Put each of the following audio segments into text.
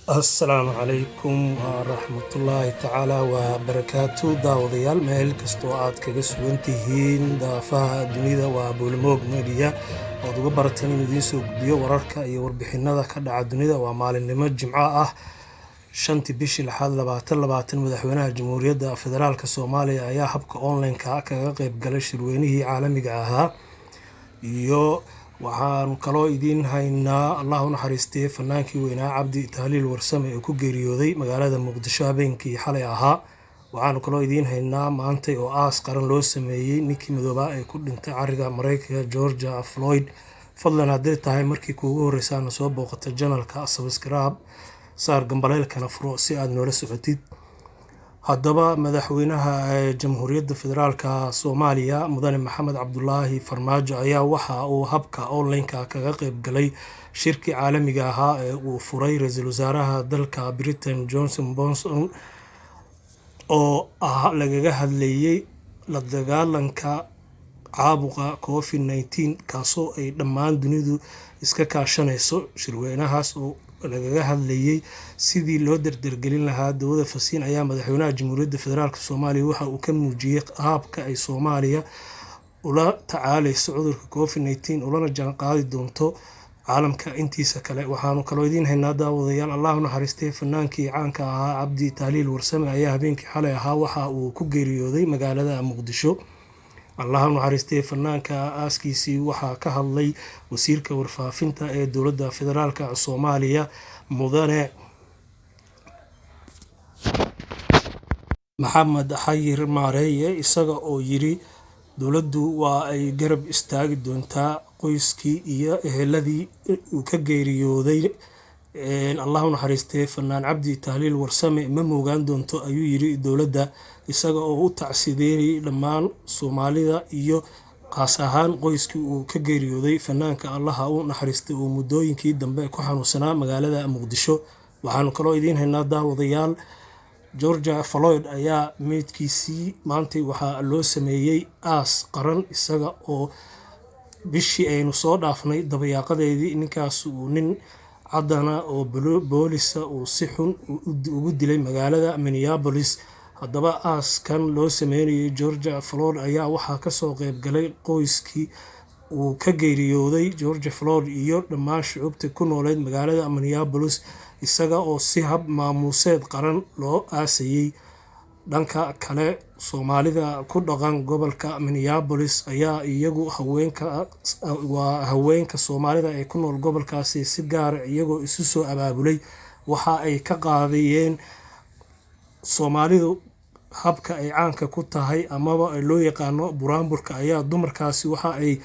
Assalaamu calaykum waraxmatullaahi tacaala wabarakaatu. Daawadayaal, meel kastoo aad kaga sugan tihiin daafaha dunida, waa Buulimoog Media ood uga barateen inuu idiin soo gudbiyo wararka iyo warbixinada ka dhaca dunida. Waa maalinimo Jimco ah, 5-tii bishii 6 2020. Madaxweynaha Jamhuuriyadda Federaalka Soomaaliya ayaa habka online-ka kaga qeyb galay shirweynihii caalamiga ahaa. Iyo waxaanu kaloo idiin haynaa, Allah u naxariistay, fanaankii weynaa Cabdi Tahliil Warsame ee ku geeriyooday magaalada Muqdisho habeenkii xalay ahaa. Waxaanu kaloo idiin haynaa maantay oo aas qaran loo sameeyey ninkii madoobaa ee ku dhintay cariga Mareykanka, George Floyd. Fadlan, hadday tahay markii kuugu horreysaana soo booqata channelka, subscribe saar, gambaleelkana furo si aad noola socotid. Haddaba, madaxweynaha Jamhuuriyadda Federaalka Soomaaliya, Mudane Maxamed Cabdulaahi Farmaajo, ayaa waxa uu habka online-ka kaga qeyb galay shirkii caalamiga ahaa ee uu furay ra-iisul wasaaraha dalka Britain, Johnson Bonson, oo ah lagaga hadlayay la dagaalanka caabuqa COVID-19, kaasoo ay dhammaan dunidu iska kaashanayso. Shirweynahaas oo lagaga hadlayay sidii loo dardargelin lahaa dawada vaccine ayaa madaxweynaha Jamhuuriyadda Federaalka Soomaaliya waxa uu ka muujiyey qaabka ay Soomaaliya ula tacaaleyso cudurka COVID-19 ulana jaanqaadi doonto caalamka intiisa kale. Waxaanu kaloo idiin haynaa, daawadayaal, Allah u naxariistay, fanaankii caanka ahaa Cabdi Tahliil Warsame ayaa habeenkii xalay ahaa waxa uu ku geeriyooday magaalada Muqdisho. Allah u naxariistay fanaanka, aaskiisii waxaa ka hadlay wasiirka warfaafinta ee dowladda Federaalka Soomaaliya, Mudane Maxamed Xayir Maareeye, isaga oo yiri dowladdu waa ay garab istaagi doontaa qoyskii iyo eheladii uu ka geeriyooday. Allah u naxariistay fanaan Cabdi Tahliil Warsame, ma moogaan doonto, ayuu yiri, dowladda, isaga oo u tacsideynayay dhammaan Soomaalida iyo qaas ahaan qoyskii uu ka geeriyooday fanaanka, Allaha u naxariistay, oo muddooyinkii dambe ku xanuunsanaa magaalada Muqdisho. Waxaanu kaloo idiin haynaa, daawadayaal, George Floyd ayaa meydkiisii maantay waxaa loo sameeyey aas qaran, isaga oo bishii aynu soo dhaafnay dabayaaqadeedii ninkaas uu nin caddana oo boolisa uu si xun ugu dilay magaalada Minneapolis. Haddaba, aaskan loo sameynayay George Floyd ayaa waxaa kasoo qeyb galay qoyskii uu ka geeriyooday George Floyd iyo dhammaan shucuubta ku nooleed magaalada Minneapolis, isaga oo si hab maamuuseed qaran loo aasayay. Dhanka kale, Soomaalida ku dhaqan gobolka Minneapolis ayaa iyagu haweenka, waa haweenka Soomaalida ee ku nool gobolkaasi, si gaara iyagoo isu soo abaabulay waxa ay ka qaadayeen Soomaalidu habka ay caanka ku tahay amaba loo yaqaano buraanburka. Ayaa dumarkaasi waxa ay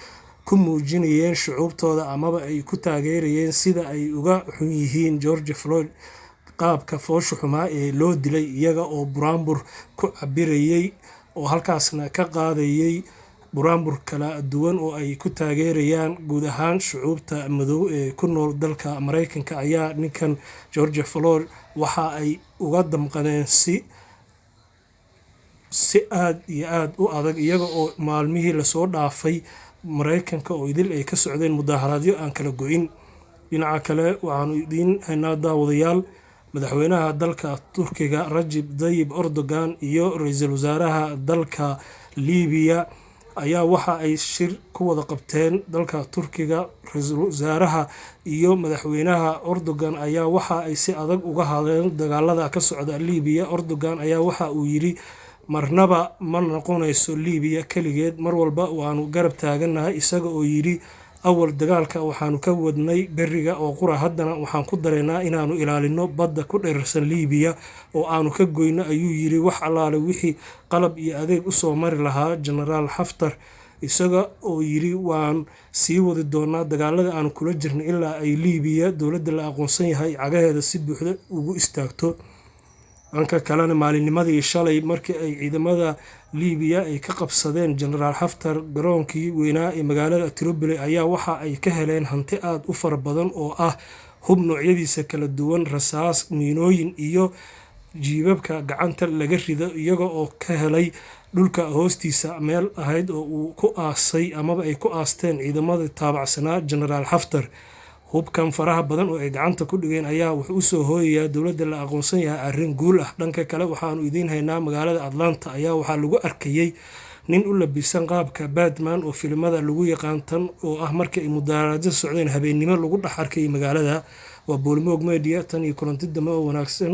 ku muujinayeen shucuubtooda amaba ay ku taageerayeen sida ay uga xun yihiin George Floyd, qaabka foosha xumaa ee loo dilay, iyaga oo buraanbur ku cabirayay oo halkaasna ka qaadayay buraanbur kala duwan oo ay ku taageerayaan guud ahaan shucuubta madow ee ku nool dalka Mareykanka. Ayaa ninkan George Floyd waxa ay uga damqadeen si aada iyo aada u adag, iyaga oo maalmihii lasoo dhaafay Mareykanka oo idil ay ka socdeen mudaaharaadyo aan kala go-in. Dhinaca kale, waxaanu idiin haynaa, daawadayaal, madaxweynaha dalka Turkiga, Rajib Dayib Erdogan, iyo ra-iisul wasaaraha dalka Liibiya ayaa waxa ay shir ku wada qabteen dalka Turkiga. Ra-iisul wasaaraha iyo madaxweynaha Erdogan ayaa waxa ay si adag uga hadleen dagaalada ka socda Liibiya. Erdogan ayaa waxa uu yiri, marnaba ma noqonayso Liibiya keligeed, mar walba waanu garab taagannahay, isaga oo yidhi, awal dagaalka waxaanu ka wadnay beriga oo qura, haddana waxaan ku daraynaa inaanu ilaalino badda ku dheerarsan Liibiya oo aanu ka goyno, ayuu yidhi, wax allaale wixii qalab iyo adeeg usoo mari lahaa Genaraal Xaftar, isaga oo yidhi, waan sii wadi doonaa dagaalada aanu kula jirnay ilaa ay Liibiya dowladda la aqoonsan yahay cagaheeda si buuxda ugu istaagto. Dhanka kalena, maalinnimadii shalay markii ay ciidamada Liibiya ay ka qabsadeen Genaraal Xaftar garoonkii weynaa ee magaalada Tripoli ayaa waxa ay ka heleen hanti aada u fara badan oo ah hub noocyadiisa kala duwan, rasaas, miinooyin iyo jiibabka gacanta laga rido, iyaga oo ka helay dhulka hoostiisa meel ahayd oo uu ku aasay amaba ay ku aasteen ciidamada taabacsanaa Genaraal Xaftar. Hubkan faraha badan oo ay gacanta ku dhigeen ayaa wuxuu usoo hooyayaa dowladda la aqoonsan yahay arrin guul ah. Dhanka kale, waxaanu idiin haynaa magaalada Atlanta ayaa waxaa lagu arkayey nin u labisan qaabka Batman oo filimada lagu yaqaan, tan oo ah markii ay mudaaraadyo socdeen habeennimo lagu dhex arkayay magaalada. Waa Boolimoog Media. Tan iyo kulanti dambe oo wanaagsan.